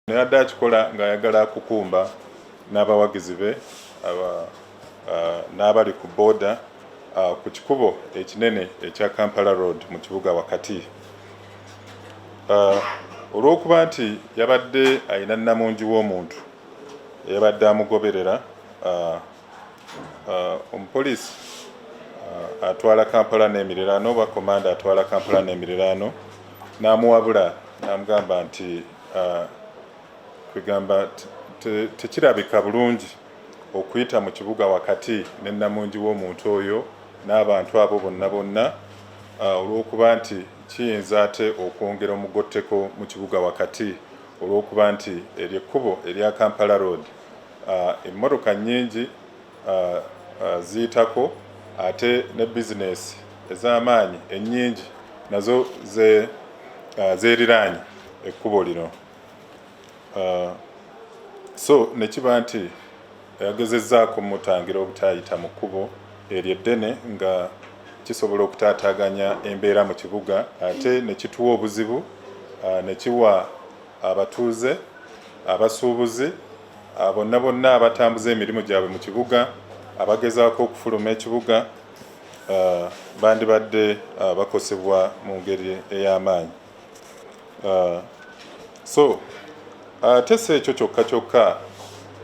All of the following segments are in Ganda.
Yadde akikola ng'ayagala kukumba n'abawagizi be n'abali ku booda ku kikubo ekinene ekya Kampala Road mu kibuga wakati. Olw'okuba nti yabadde alina nnamungi w'omuntu eyabadde amugoberera, omupoliisi atwala Kampala n'emiriraano oba komanda atwala Kampala n'emiriraano n'amuwabula n'amugamba nti kwegamba tekirabika bulungi okuyita mu kibuga wakati ne nnamungi w'omuntu oyo n'abantu abo bonna bonna, olw'okuba nti kiyinza ate okwongera omugotteko mu kibuga wakati, olw'okuba nti eryo ekkubo erya Kampala Road emmotoka nnyingi ziyitako, ate ne bizinesi ez'amaanyi ennyingi nazo zeeriraanye ekkubo lino. So ne kiba nti yagezezzaako mutangira obutayita mu kkubo eryo eddene nga kisobola okutaataaganya embeera mu kibuga, ate ne kituwa obuzibu, ne kiwa abatuuze, abasuubuzi bonna bonna abatambuza emirimu gyabwe mu kibuga, abagezaako okufuluma ekibuga, bandibadde bakosebwa mu ngeri ey'amaanyi. So ate si ekyo kyokka kyokka,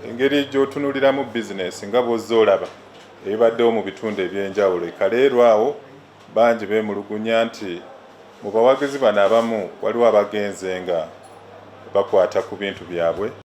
engeri gy'otunuliramu bizinesi nga bw'ozza olaba ebibaddewo mu bitundu ebyenjawulo, ekaleerwa awo bangi beemulugunya nti mu bawagizi bano abamu waliwo abagenze nga bakwata ku bintu byabwe.